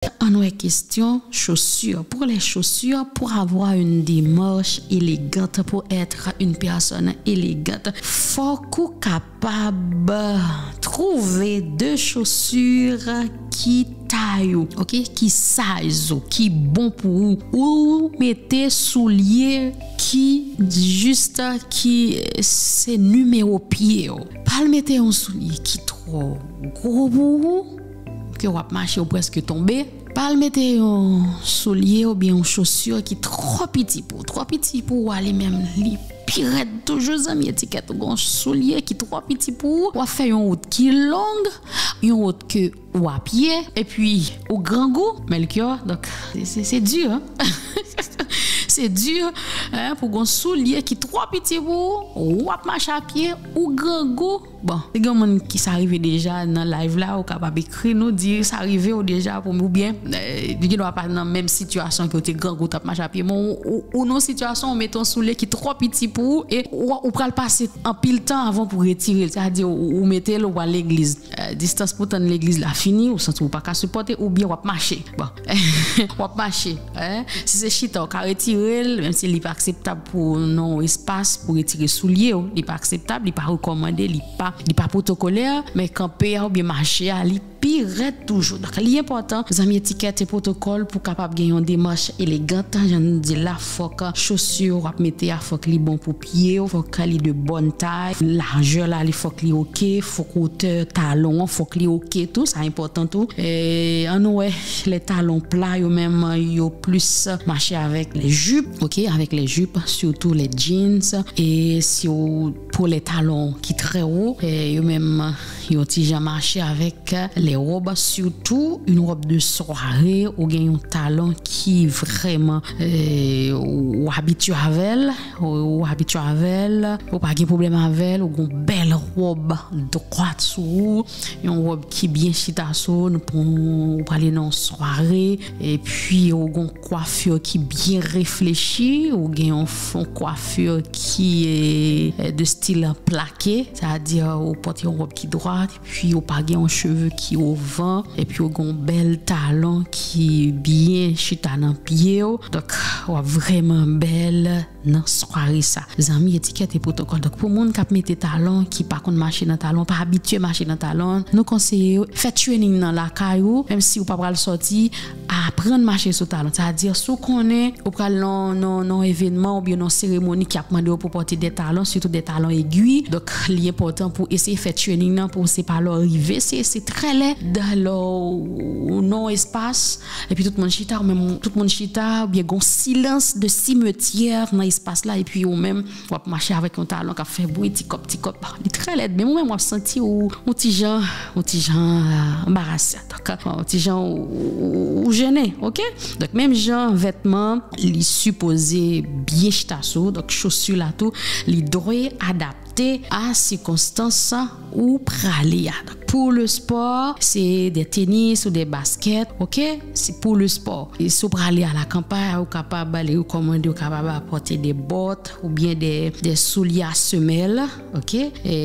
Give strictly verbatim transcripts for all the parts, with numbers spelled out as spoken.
An wè kesyon chaussures. Pour les chaussures, pour avoir une démarche élégante, pour être une personne élégante, fòk ou kapab twouve de chaussures ki tay ou, ok, ki size ou, ki bon pou ou. Ou mete soulye ki jis, ki se nimewo pye w. Pa al mete yon soulye ki twò gwo pou ou, ke w ap mache, ou prèske tonbe. Pa al mete yon soulye oubyen yon chaussure ki twò piti pou ou. Twò piti pou ou a li menm, li pi rèd toujou, zanmi Etikèt. Ou gen yon soulye ki twò piti pou ou, w ap fè yon wout ki long, yon wout ke ou a pye, epi ou grangou, Melchior, donk, se, se, se di, en. Se di, en, pou gon soulye ki twò piti pou ou, w ap mache a pye, ou grangou. Bon, si gen moun ki sa rive deja nan live la, ou kapab ekri nou, di sa rive w deja pou, oubyen, eh, li gen dwa pa nan menm sitiyasyon ke w te grangou, t ap mache a pye, men ou, ou, ou nan sitiyasyon, ou mete yon soulye ki twò piti pou ou, e ou, ou pral pase anpil tan avan pou retire l. Sa vle di, ou, ou mete l, ou pral legliz. Eh, distans pou tann legliz la fini, ou santi ou pa ka sipòte, oubyen w ap mache. Bon, w ap mache, en. Si se chita, ou ka retire l, menm si li pa akseptab pou nan yon espas pou retire soulye w, li pa akseptab, li pa rekòmande, li pa, li pa pwotokolè, men kanpe a oubyen mache a, li pi rèd toujou. Donk, li enpòtan, zanmi Etikèt e Pwotokòl, pou kapab gen yon demach elegan, jan nou di la, fòk chaussure w ap mete a, fòk li bon pou pye w, fòk li de bòn tay, lajè la, li fòk li oke, fòk wotè talon an, fòk li oke tou, sa enpòtan tou. E, ann wè, les talons plats, yo menm, yo plis mache avèk les jupes, ok, avec les jupes, surtout les jeans. E si w, pou les talons ki trè wo, e, yo menm, yo ti jan mache avèk les robes, surtout une robe de soirée, ou gen yon talon ki vrèman, e, ou abitye avè l, ou, ou abitye avè l, ou pa gen pwoblèm avè l, ou gen yon bèl wòb dwat sou ou, yon wòb ki byen chita sou ou, nou pran, ou prale nan yon sware, epi ou gen yon kwafi ki byen reflechi, ou gen yon f-, yon kwafi ki, e, de stil plake, sa vle di ou pote yon wòb ki dwat, epi ou pa gen yon cheve ki ovan, epi ou gen yon bèl talon ki byen chita nan pye w. Donk, w ap vrèman bèl nan sware sa. Zanmi Etikèt e Pwotokòl. Donk, pou moun k ap mete talon, ki pa konn mache nan talon, pa abitye mache nan talon, nou konseye yo fè training nan lakay ou, menm si ou pa pral sòti, aprann mache sou talon. Sa vle di, si w konnen ou pral nan, nan, nan evènman oubyen nan seremoni ki ap mande w pou pote de talon, sitou de talon egwi. Donk, li enpòtan pou eseye fè training nan, pou se pa lè w rive, se, se trè lèd lè w nan espas, epi tout moun chita, ou menm tout moun chita, oubyen gon silans de simetyè nan espas la, epi ou menm, w ap mache avèk yon talon k ap fè bri, ti kòp, ti kòp. Li trè lèd, menm ou menm w ap santi ou, ou ti jan, ou ti jan, e, anbarase. Donk, ou ti jan ou, ou, ou jennen, ok? Donk, menm jan vètman, li sipoze byen chita sou ou. Donk, chaussure la tou, li dwe adapte a sikonstans ou prale a. Donk, pour le sport, se de tenis ou de basket, ok? Se pour le sport. E si w prale a la kanpay, ou kapab, li rekòmande, ou kapab pote de bòt oubyen de, de soulye a semèl, ok? E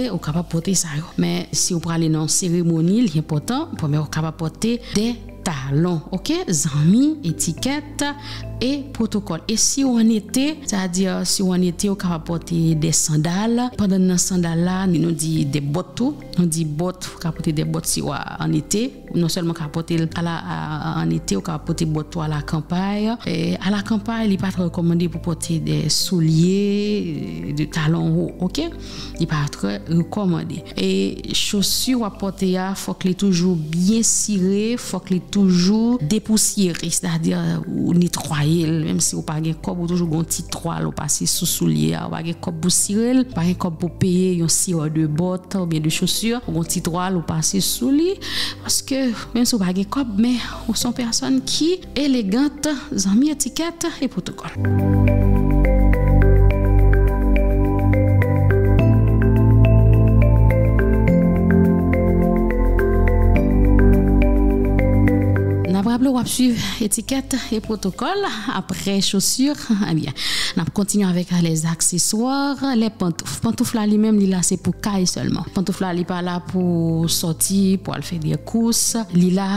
ou kapab pote sa yo. Men si ou prale nan yon seremoni, li enpòtan, premye ou kapab pote de talon, ok? Zanmi Etikèt e Pwotokòl. E si w an ete, sa vle di, si w an ete, ou kapab pote de sandal. Pandan nan sandal la, nou di de bòt tou. Nou di bòt, ou ka pote de bòt si w an ete. Non sèlman ka pote l a la, a, a, an ete, ou ka pote bòt tou a la kanpay. E a la kanpay, li pa trè rekòmande pou pote de soulye, de talon wo, ok? Li pa trè rekòmande. E chaussure w ap pote a, fòk li toujou byen sire, fòk li toujou depousyere, sètadi ou netwaye l, menm si ou pa gen kòb, ou toujou gon ti twal ou pase sou soulye a, ou pa gen kòb pou sire l, ou pa gen kòb pou peye yon sirè de bòt oubyen de chaussure, ou gon ti twal ou pase sou li, paske menm si ou pa gen kòb, men ou se yon pèsòn ki elegant, zanmi Etikèt e Pwotokòl. N ap raple w ap swiv etikèt e pwotokòl apre chosi. Ebyen, n ap kontinye avèk lèzakseswa, lè pantouf. Pantouf la li menm, li la se pou kay sèlman. Pantouf la, li pa la pou sòti, pou al fè de kous. Li la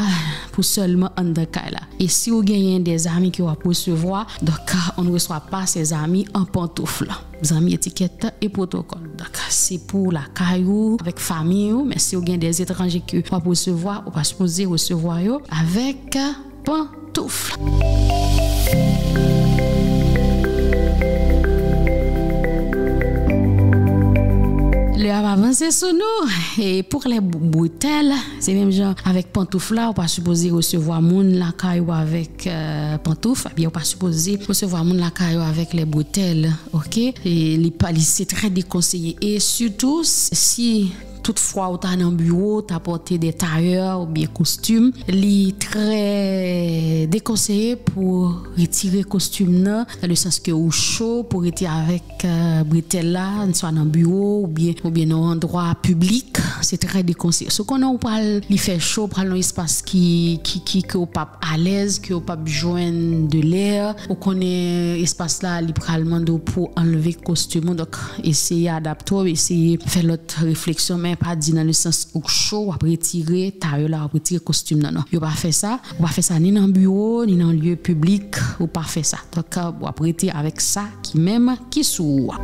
pou sèlman anndan kay la. E si w genyen de zami ke w ap resevwa, donk, on ne reçoit pas ses amis en pantoufles. Zanmi etikèt e pwotokòl. Donk, se pou lakay ou, avèk fanmi ou, men si w gen de etranje ke w ap resevwa, ou pa sipoze resevwa yo avèk pantouf. Lè ap avanse sou nou, e pou lè bretèl, se menm jan avèk pantouf la, ou pa sipoze resevwa moun lakay ou avèk, euh, pantouf, ebyen, ou pa sipoze resevwa moun lakay ou avèk lè bretèl, oke? E li pa, li se trè dekonseye. E sitou, si toutfwa ou ta nan biwo, ou ta pòte de tayè oubyen kostim, li trè dekonseye pou retire kostim nan, nan le sans ke ou cho, pou rete avèk, euh, bretèl la, swa nan biwo oubyen, oubyen nan yon andwa piblik, se trè dekonseye. Si w konnen ou pral, li fè cho, ou pral nan yon espas ki, ki, ki, ke ou p ap alèz, ke ou p ap jwenn de lè, ou konnen espas la, li pral mande w pou anlve kostim ou, donk eseye adapte w, eseye fè lòt refleksyon, men pa di nan le sans ou cho, w ap retire tayè la, w ap retire kostim nan, non. Yo pa fè sa, ou pa fè sa ni nan biwo, ni nan lye piblik, ou pa fè sa. Donk, w ap rete avèk sa ki menm ki sou ou a.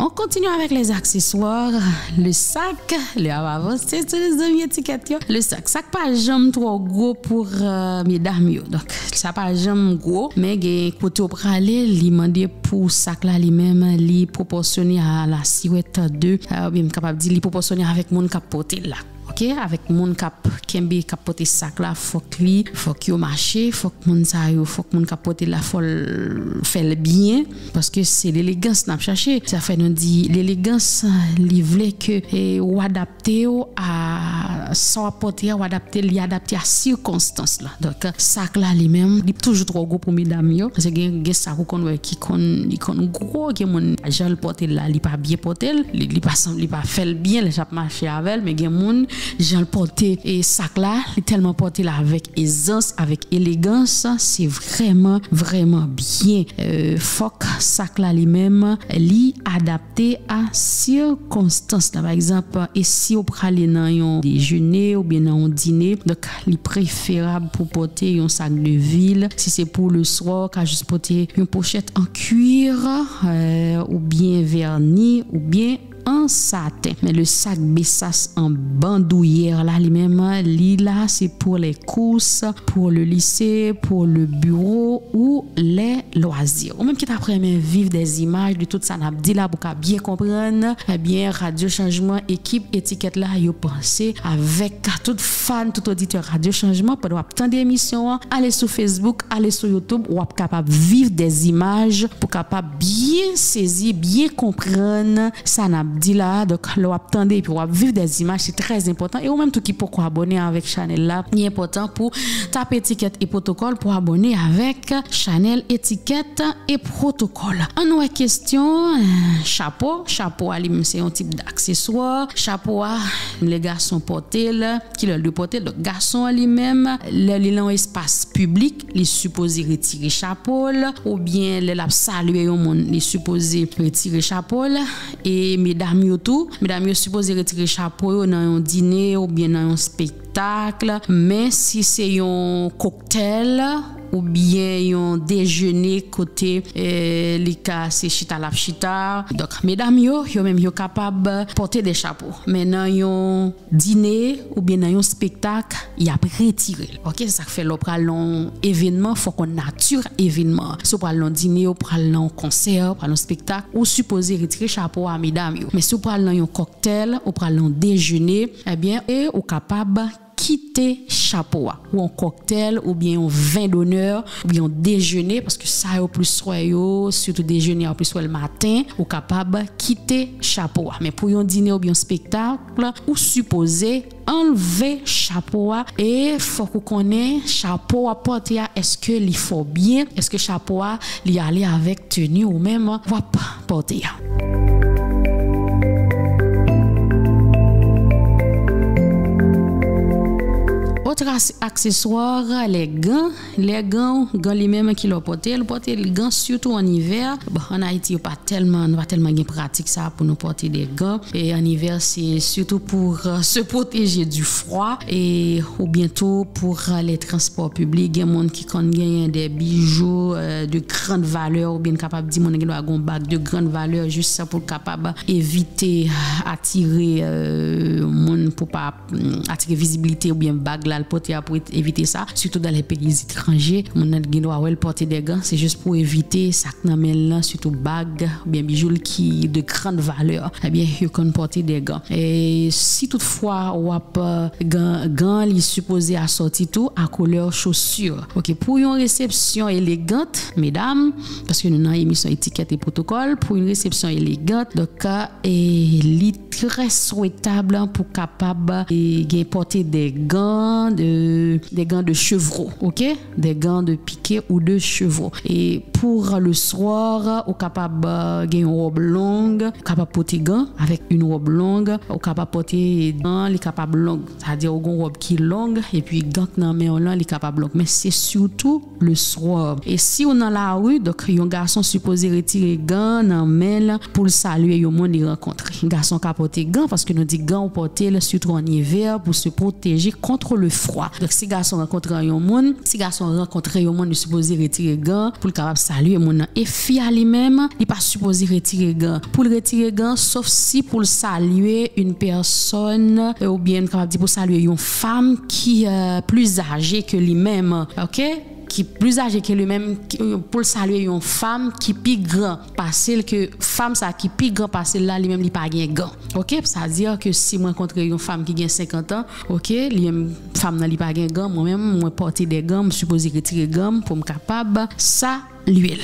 On continue avec les accessoires, le sac, lè ap avanse sou lèzanmi etikèt yo. Le sac, sak pa janm twò gwo pou, euh, medam yo. Donk, sa pa janm gwo, men gen kote w prale, li mande pou sak la li menm, li pwopòsyone a la silhouette de, euh, oubyen m kapab di li pwopòsyone avèk moun k ap pote l la. Oke, avèk moun k ap kenbe, k ap pote sak la, fòk li, fòk yo mache, fòk moun sa yo, fòk moun k ap pote l la, fò l fè l byen, paske se lelegans n ap chache. Sa fè nou di lelegans, li vle ke, e, ou adapte w a sa w ap pote a, ou adapte, li adapte a sikonstans la. Donk, sak la li menm, li toujou twò gwo pou medam yo. Paske gen, gen sak ou konn wè ki konn, li konn gwo, gen moun, jan l pote l la, li pa byen pote l, li, li pa sanm, li pa fè l byen lè l ap mache avè l, men gen moun, jan l pote, e, sak la, li tèlman pote l avèk ezans, avèk elegans, se vrèman, vrèman byen. E, fòk sak la li menm, li adapte a sikonstans la. Pa egzanp, e si w prale nan yon dejene oubyen nan yon dine, donk, li preferab pou pote yon sak de vil. Si se pou le swa, w ka jis pote yon pochèt an kwir, euh, oubyen vèni, oubyen an saten. Men le sac Bessas an bandouyè la, li menm, li la, se pour les courses, pour le lycée, pour le bureau ou les loisirs. Ou menm ki ta renmen viv des images de tout sa n ap di la pou ka byen konprann, ebyen, Radyo Chanjman, ekip etikèt la, yo panse avèk tout fan, tout oditè Radyo Chanjman, pandan w ap tande emisyon an, ale sou Facebook, ale sou YouTube, w ap kapab viv des images pou kapab byen sezi, byen konprann sa n ap di la a. Donk, lè w ap tande epi w ap viv des images, se trè enpòtan. E ou menm tou ki poko abòne avèk chanèl la, li enpòtan pou tape etikèt e pwotokòl pou abòne avèk chanèl etikèt e pwotokòl. Ann wè kesyon, eh, chapo. Chapo a li menm se yon tip d'akseswa. Chapo a, lè gason pòte l, ki lè l dwe pòte l. Donk, gason an li menm, lè li nan yon espas piblik, li sipoze retire chapo l, oubyen lè l ap salye yon moun, li sipoze retire chapo l. E medam yo tou, medam yo sipoze retire chapo yo nan yon dine oubyen nan yon spek- spektak, men si se yon koktèl oubyen yon dejene kote, eh, li ka se chita l ap chita. Donk, medam yo, yo menm yo kapab pòte de chapo. Men nan yon dine oubyen nan yon spektak, y ap retire l. Oke, se sa k fè lè w pral nan yon evènman, fòk ou natir evènman an. Si w pral nan yon dine, ou pral nan yon konsè, ou pral nan yon spektak, ou sipoze retire chapo a medam yo. Men si w pral nan yon kòk- tèl, ou pral nan yon dejene, ebyen, e ou kapab kite chapo a. Ou yon kòktèl, oubyen yon vin d'honneur, oubyen yon dejene, paske sa yo plis wè yo, sitou dejene a, ou plis wè l maten, ou kapab kite chapo a. Men pou yon dine oubyen yon spektak, ou sipoze anlve chapo a, e fòk ou konnen chapo w ap pòte a, èske li fè w byen, èske chapo a, li ale avèk teni ou menm w ap pòte a. Lòt akseswa, lè gan. Lè gan, gan li menm ki lè w pòte l, pòte l gan sitou an ivè. Bon, ann Ayiti, yo pa tèlman, nou pa tèlman gen pratik sa pou nou pòte de gan. E an ivè, se sitou pou, euh, se pwoteje di fwa e oubyen tou pou, euh, lè transpò piblik. Gen moun ki konn genyen de bijou, euh, de grande valeur, oubyen n kapab di moun gen dwa gen yon bag de grande valeur, jis pou l kapab evite atire, euh, moun pou pa, mm, atire vizibilite oubyen bag la l pote a pou evite sa, sitou dan lè peyi etranje, moun nan gen dwa wè l pote de gan, se jis pou evite sa k nan men l lan, sitou bag oubyen bijou l ki de grande valeur. Ebyen, yo konn pote de gan. E si toutfwa w ap, euh, gan, gan li sipoze asòti tou a koulè chosir. Ok, pou yon resepsyon elegant, medam, paske nou nan emisyon etikèt e pwotokòl, pou yon resepsyon elegant, donk, euh, e li trè swetab pou kapab, e, gen pòte de gan de, de gan de chevro, ok? De gan de pike ou de chevro. E pou le soir, ou kapab, e, gen yon wòb long, ou kapab pote gan avèk yon wòb long, ou kapab pote gan, li kapab long. Sa vle di ou gen yon wòb ki long, epi gan k nan men w lan, li kapab long. Men se sitou le soir. E si w nan lari, donk, yon gason sipoze retire gan nan men l pou l salye yon moun li rankontre. Gason ka pote gan, paske nou di gan ou pote l sitou an ivè pou se pwoteje contre le froid. Donk, si gason rankontre yon moun, si gason rankontre yon moun, li sipoze retire gan pou l kapab salye moun nan. E fi a li menm, li pa sipoze retire gan. Pou l retire gan, sof si pou l salye yon pèsòn, e, oubyen n kapab di pou salye yon fanm ki, e, pli aje ke li menm, ok? Ki pli aje ke li menm, ki, pou l salye yon fanm ki pi gran pase l, ke fanm sa ki pi gran pase l la, li menm li pa gen gan. Ok? Sa vle di ke si m rankontre yon fanm ki gen senkant an, ok, li menm fanm nan li pa gen gan, mwen menm mwen pòte de gan, m sipoze retire gan m pou m kapab sa lwil.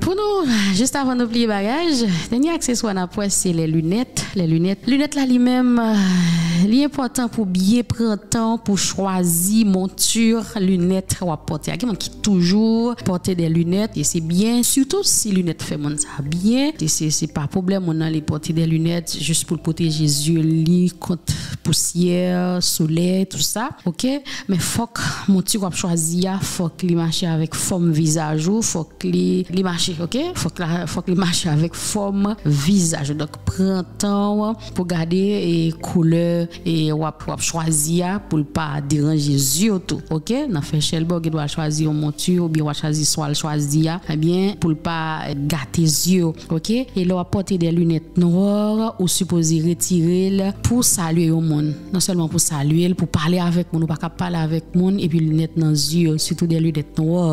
Pou nou, jis avan nou pliye bagaj, dènye akseswa n ap wè se lè linèt. Lè linèt. Linèt la li menm, li enpòtan pou byen pran tan pou chwazi monti linèt w ap pòte a. Gen moun ki toujou pòte de linèt, e se byen, sitou si linèt fè moun sa byen, e se, se pa pwoblèm, moun nan li pòte de linèt jis pou l pwoteje zye li kont pousyè, solèy, tou sa, ok? Men fòk monti w ap chwazi a, fòk li mache avèk fòm vizaj ou, fòk li, li mache, ok? Fòk la, fòk li mache avèk fòm vizaj ou. Donk, pran tan w pou gade e koulè e w ap, w ap chwazi a pou l pa deranje zye w tou, ok? Nan fè chèlbè, w gen dwa chwazi yon monti oubyen w a chwazi swa l chwazi a, ebyen, pou l pa gate zye w, ok? E lè w ap pòte de linèt nwè, ou sipoze retire l pou salye yon moun. Non sèlman pou salye l, pou pale avèk moun, ou pa ka pale avèk moun epi linèt nan zye w, sitou de linèt nwè,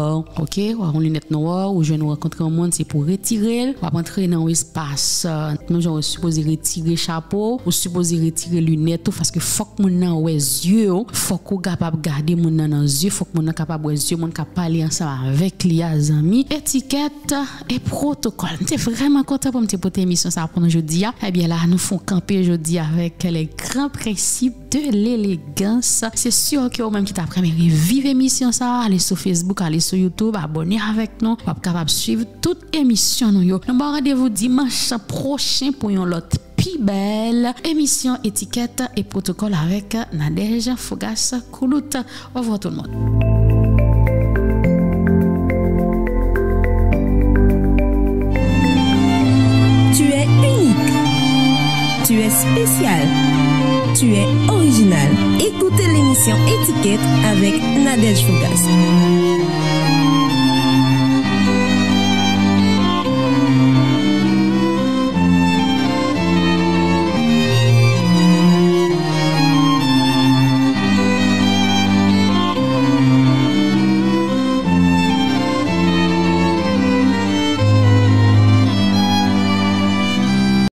ok? W a yon linèt nwè, ou jwenn ou rankontre yon moun, se pou retire l, w ap antre nan yon espas, euh, menm jan ou sipoze retire chapo, ou sipoze retire linèt ou, paske fòk moun nan wè zye w, fòk ou kapab gade moun nan nan zye, fòk moun nan kapab wè zye moun k ap pale ansanm avèk li a, zanmi. Etikèt e pwotokòl. M te vrèman kontan pou m te pote emisyon sa a pou nou jodi a. Ebyen la, nou fè yon kanpe jodi avèk les grands principes de l'élégance. Se si ke ou menm ki t ap renmen reviv emisyon sa a, ale sou Facebook, ale sou YouTube, abòne avèk nou. W ap kapab swiv tout emisyon nou yo. Nou ba w randevou dimanch pwochen pou yon lòt pi bèl emisyon Etikèt e Pwotokòl avèk Nadège Fougas Couloute. Au revoir tout le monde. Tu es unique. Tu es spécial. Tu es original. Écoutez l'émission Étiquette avec Nadège Fougas.